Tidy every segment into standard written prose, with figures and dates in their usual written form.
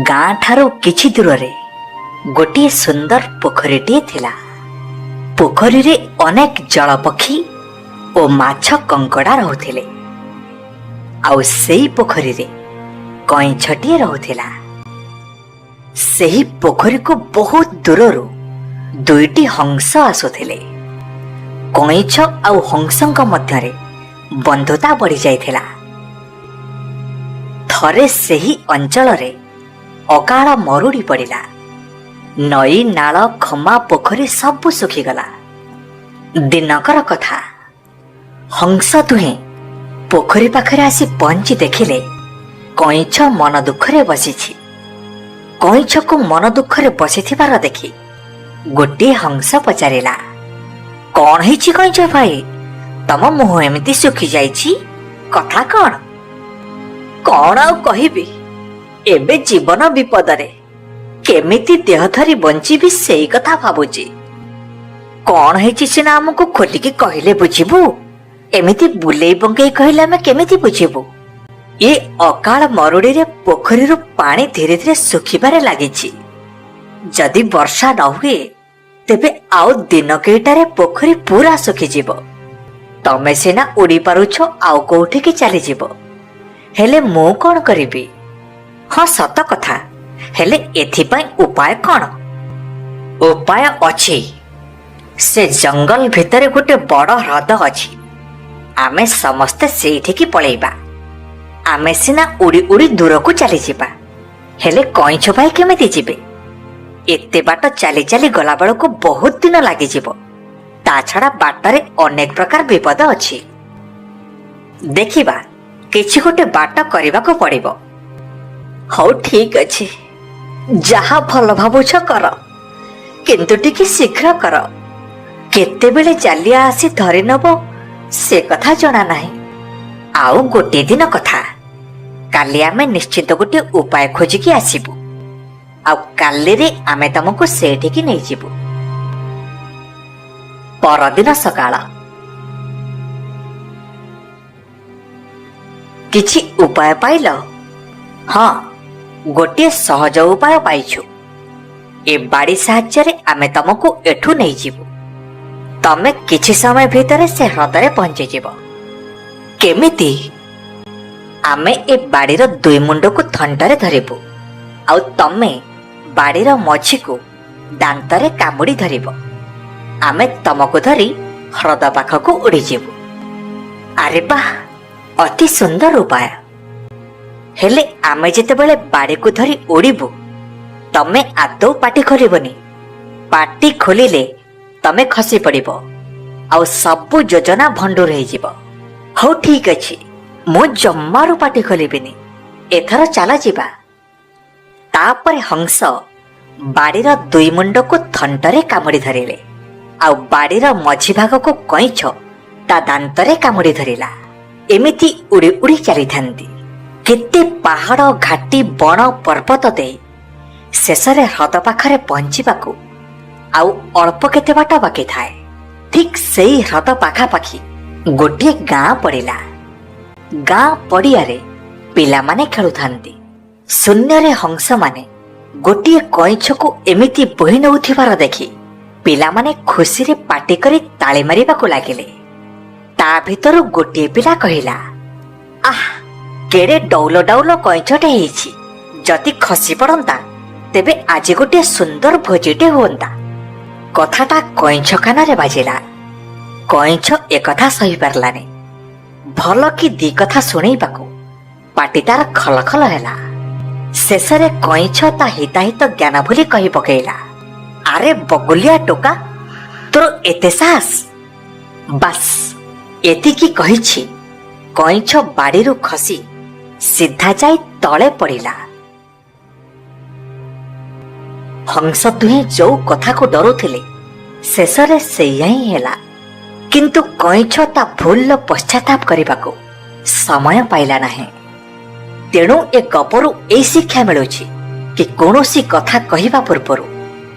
ଗାଁ ଠାରୁ କିଛି ଦୂରରେ ଗୋଟିଏ ସୁନ୍ଦର ପୋଖରୀଟିଏ ଥିଲା। ପୋଖରୀରେ ଅନେକ ଜଳପକ୍ଷୀ ଓ ମାଛ କଙ୍କଡ଼ା ରହୁଥିଲେ। ଆଉ ସେଇ ପୋଖରୀରେ କଇଁଛଟିଏ ରହୁଥିଲା। ସେହି ପୋଖରୀକୁ ବହୁତ ଦୂରରୁ ଦୁଇଟି ହଂସ ଆସୁଥିଲେ। କଇଁଛ ଆଉ ହଂସଙ୍କ ମଧ୍ୟରେ ବନ୍ଧୁତା ବଢ଼ିଯାଇଥିଲା। ଥରେ ସେହି ଅଞ୍ଚଳରେ ଅକାଳ ମରୁଡ଼ି ପଡ଼ିଲା। ନଈ, ନାଳ, ଖମା, ପୋଖରୀ ସବୁ ଶୁଖିଗଲା। ଦିନକର କଥା, ହଂସ ଦୁହେଁ ପୋଖରୀ ପାଖରେ ଆସି ପହଞ୍ଚି ଦେଖିଲେ କଇଁଛ ମନ ଦୁଃଖରେ ବସିଛି। କଇଁଛକୁ ମନ ଦୁଃଖରେ ବସିଥିବାର ଦେଖି ଗୋଟିଏ ହଂସ ପଚାରିଲା, "କଣ ହେଇଛି କଇଁଛ ଭାଇ? ତମ ମୁହଁ ଏମିତି ଶୁଖି ଯାଇଛି, କଥା କଣ?" "କଣ ଆଉ କହିବି, ଏବେ ଜୀବନ ବିପଦରେ। କେମିତି ଦେହ ଧରି ବଞ୍ଚିବି, ସେଇ କଥା ଭାବୁଛି।" "କଣ ହେଇଛି ସିନା ଆମକୁ ଖୋଲିକି କହିଲେ ବୁଝିବୁ। ଏମିତି ବୁଲେଇ ବଙ୍କେଇ କହିଲେ ଆମେ କେମିତି ବୁଝିବୁ?" "ଏ ଅକାଳ ମରୁଡ଼ିରେ ପୋଖରୀରୁ ପାଣି ଧୀରେ ଧୀରେ ଶୁଖିବାରେ ଲାଗିଛି। ଯଦି ବର୍ଷା ନ ହୁଏ, ତେବେ ଆଉ ଦିନ କେଇଟାରେ ପୋଖରୀ ପୁରା ଶୁଖିଯିବ। ତମେ ସିନା ଉଡ଼ି ପାରୁଛ, ଆଉ କୋଉଠିକି ଚାଲିଯିବ, ହେଲେ ମୁଁ କଣ କରିବି?" "ହଁ, ସତ କଥା। ହେଲେ ଏଥିପାଇଁ ଉପାୟ କଣ?" "ଉପାୟ ଅଛି। ସେ ଜଙ୍ଗଲ ଭିତରେ ଗୋଟେ ବଡ ହ୍ରଦ ଅଛି। ଆମେ ସମସ୍ତେ ସେଇଠିକି ପଳେଇବା। ଆମେ ସିନା ଉଡ଼ି ଉଡ଼ି ଦୂରକୁ ଚାଲିଯିବା, ହେଲେ କଇଁଛ ଭାଇ କେମିତି ଯିବେ? ଏତେ ବାଟ ଚାଲି ଚାଲି ଗଲାବେଳକୁ ବହୁତ ଦିନ ଲାଗିଯିବ। ତା ଛଡ଼ା ବାଟରେ ଅନେକ ପ୍ରକାର ବିପଦ ଅଛି। ଦେଖିବା, କିଛି ଗୋଟେ ବାଟ କରିବାକୁ ପଡ଼ିବ। ହଉ, ଠିକ ଅଛି, ଯାହା ଭଲ ଭାବୁଛ କର, କିନ୍ତୁ ଟିକେ ଶୀଘ୍ର କର। କେତେବେଳେ ଜାଲିଆ ଆସି ଧରି ନବ, ସେ କଥା ଜଣା ନାହିଁ। ଆଉ ଗୋଟିଏ ଦିନ କଥା। କାଲି ଆମେ ନିଶ୍ଚିତ ଗୋଟିଏ ଉପାୟ ଖୋଜିକି ଆସିବୁ, ଆଉ କାଲିରେ ଆମେ ତମକୁ ସେଇଠିକି ନେଇଯିବୁ।" ପରଦିନ ସକାଳ। "କିଛି ଉପାୟ ପାଇଲ?" "ହଁ, ଗୋଟିଏ ସହଜ ଉପାୟ ପାଇଛୁ। ଏ ବାଡ଼ି ସାହାଯ୍ୟରେ ଆମେ ତମକୁ ଏଠୁ ନେଇଯିବୁ। ତମେ କିଛି ସମୟ ଭିତରେ ସେ ହ୍ରଦରେ ପହଞ୍ଚିଯିବ।" "କେମିତି?" "ଆମେ ଏ ବାଡ଼ିର ଦୁଇ ମୁଣ୍ଡକୁ ଥଣ୍ଟରେ ଧରିବୁ, ଆଉ ତମେ ବାଡ଼ିର ମଝିକୁ ଦାନ୍ତରେ କାମୁଡ଼ି ଧରିବ। ଆମେ ତମକୁ ଧରି ହ୍ରଦ ପାଖକୁ ଉଡ଼ିଯିବୁ।" "ଆରେ ବାଃ, ଅତି ସୁନ୍ଦର ଉପାୟ। ହେଲେ ଆମେ ଯେତେବେଳେ ବାଡ଼ିକୁ ଧରି ଉଡ଼ିବୁ, ତମେ ଆଦୌ ପାଟି ଖୋଲିବନି। ପାଟି ଖୋଲିଲେ ତମେ ଖସି ପଡ଼ିବ, ଆଉ ସବୁ ଯୋଜନା ଭଣ୍ଡୁର ହେଇଯିବ।" "ହଉ, ଠିକ ଅଛି, ମୁଁ ଜମାରୁ ପାଟି ଖୋଲିବିନି। ଏଥର ଚାଲ ଯିବା।" ତାପରେ ହଂସ ବାଡ଼ିର ଦୁଇ ମୁଣ୍ଡକୁ ଥଣ୍ଟରେ କାମୁଡ଼ି ଧରିଲେ, ଆଉ ବାଡ଼ିର ମଝି ଭାଗକୁ କଇଁଛ ତା ଦାନ୍ତରେ କାମୁଡ଼ି ଧରିଲା। ଏମିତି ଉଡ଼ି ଉଡ଼ି ଚାଲିଥାନ୍ତି। କେତେ ପାହାଡ଼, ଘାଟି, ବଣ, ପର୍ବତ ଦେଇ ଶେଷରେ ହ୍ରଦ ପାଖରେ ପହଞ୍ଚିବାକୁ ଆଉ ଅଳ୍ପ କେତେ ବାଟ ବାକି ଥାଏ। ଠିକ୍ ସେଇ ହ୍ରଦ ପାଖାପାଖି ଗୋଟିଏ ଗାଁ ପଡ଼ିଲା। ଗାଁ ପଡ଼ିଆରେ ପିଲାମାନେ ଖେଳୁଥାନ୍ତି। ଶୂନ୍ୟରେ ହଂସମାନେ ଗୋଟିଏ କଇଁଛକୁ ଏମିତି ବୋହି ନେଉଥିବାର ଦେଖି ପିଲାମାନେ ଖୁସିରେ ପାଟି କରି ତାଳି ମାରିବାକୁ ଲାଗିଲେ। ତା ଭିତରୁ ଗୋଟିଏ ପିଲା କହିଲା, "ଆଃ, କେଡ଼େ ଡଉଲ ଡଉଲ କଇଁଛଟେ ହେଇଛି। ଯଦି ଖସି ପଡ଼ନ୍ତା, ତେବେ ଆଜି ଗୋଟିଏ ସୁନ୍ଦର ଭୋଜିଟେ ହୁଅନ୍ତା।" କଥାଟା କଇଁଛ କାନରେ ବାଜିଲା। କଇଁଛ ଏକଥା ସହିପାରିଲାନି। ଭଲ କି ଦି କଥା ଶୁଣେଇବାକୁ ପାଟି ତାର ଖଲଖଲ ହେଲା। ଶେଷରେ କଇଁଛ ତା ହିତାହିତ ଜ୍ଞାନ ଭୁଲି କହି ପକେଇଲା, "ଆରେ ବଗୁଲିଆ ଟୋକା, ତୋର ଏତେ ସାହସ?" ବାସ୍, ଏତିକି କହିଛି, କଇଁଛ ବାଡ଼ିରୁ ଖସି ସିଧା ଯାଇ ତଳେ ପଡ଼ିଲା। ହଂସ ଦୁହେଁ ଯୋଉ କଥାକୁ ଡରୁଥିଲେ, ଶେଷରେ ସେଇଆ ହିଁ ହେଲା। କିନ୍ତୁ କଇଁଛ ତା ଭୁଲର ପଶ୍ଚାତାପ କରିବାକୁ ସମୟ ପାଇଲା ନାହିଁ। ତେଣୁ ଏ ଗପରୁ ଏଇ ଶିକ୍ଷା ମିଳୁଛି କି କୌଣସି କଥା କହିବା ପୂର୍ବରୁ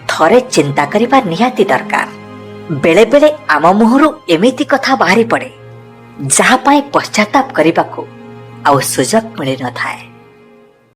ଥରେ ଚିନ୍ତା କରିବା ନିହାତି ଦରକାର। ବେଳେ ବେଳେ ଆମ ମୁହଁରୁ ଏମିତି କଥା ବାହାରି ପଡ଼େ, ଯାହା ପାଇଁ ପଶ୍ଚାତାପ କରିବାକୁ ଆଉ ସୁଯୋଗ ମିଳିନଥାଏ।